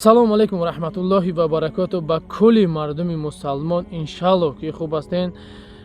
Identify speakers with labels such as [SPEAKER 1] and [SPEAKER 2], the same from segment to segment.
[SPEAKER 1] Салому алайкум ва раҳматуллоҳи ва баракоту ба кулли мардуми мусалмон. Иншаллоҳ, ки хуб ҳастен.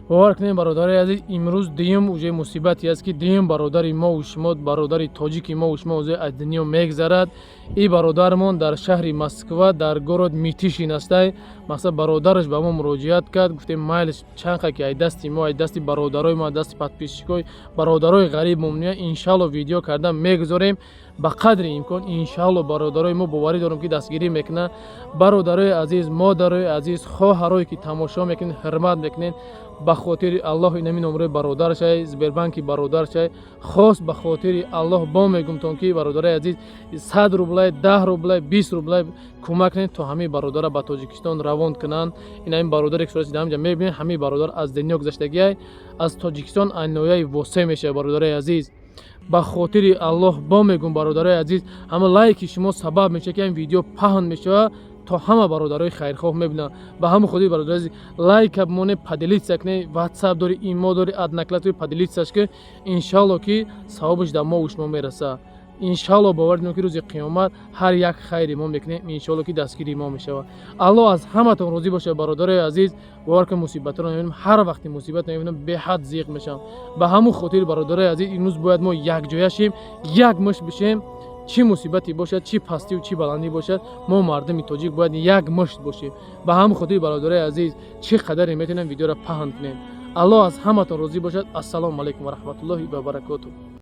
[SPEAKER 1] Бовар кунем, бародари азиз, имрӯз дуюм уже мусибате аст, ки дуюм бародари мову шумо, бародари тоҷики мову шумо уже аз дунё мегзарад. И бародармон дар шаҳри Москва, дар город Мытищи астай. Мақсад, бародараш ба мо муроҷиат кард. Гуфтем, майлиш, чанқа ки ай дасти мо, ай дасти бародарои мо, ай дасти подписчикои бародарои ғариб меоя, иншалло, видео кардан мегузорем ба қадри имкон. Иншалло, бародарои мо, боварӣ дорем, ки дастгирӣ мекунанд. Бародарои азиз, модарои азиз, хоҳарое ки тамошо мекунед, ҳурмат мекунед, ба хотири Аллоҳ, инами номрои бародаршай, Сбербанки бародаршай хос. Ба хотири Аллоҳ бо мегумтон, ки, бародарои азиз, 100 рублай, 10 рублай, 20 рублай кӯмак кунед, то ҳамаи бародара ба Тоҷикистон равон кунанд. Ин ҳамин бародаре ки сурати ҳамҷа мебинед, ҳамаи бародар аз дунё гузаштагиай, аз Тоҷикистон, ноҳияи Восе мешавад. Бародарои азиз, ба хотири Аллоҳ бо мегум, бародарои азиз, ҳама лайки шумо сабаб мешавад, ки ҳамин видео паҳн мешавад, то ҳама бародарои хайрхоҳ мебинанд. Ба ҳамон хотири, бародари азиз, лайка бимоне, поделиться кунед. Ватсап дори, имо дори, Одноклассники, поделиться ш ки. Иншалло, ки савобаш дар мову шумо мерасад. Иншалло, бовар дорем, ки рӯзи қиёмат ҳар як хайри мо мекунем, иншалло, ки дастгирии мо мешавад. Аллоҳ аз ҳаматон розӣ бошад. Бародарои азиз, бовар кун, мусибатро мебинам, ҳар вақти мусибат мебинам, беҳад зиқ мешавам. Ба ҳамон хотир, бародарои азиз, имрӯз бояд мо якҷоя шем, як мушт бишем. Чӣ мусибате бошад, чӣ пастиву чӣ баландӣ бошад, мо мардуми тоҷик бояд як мушт бошем. Ба ҳамон хотир, бародарои азиз, чӣ қадаре метавонем, видеоро паҳн кунем. Аллоҳ аз ҳаматон розӣ бошад. Ассалому алайкум ва раҳматуллоҳи ва баракотуҳ.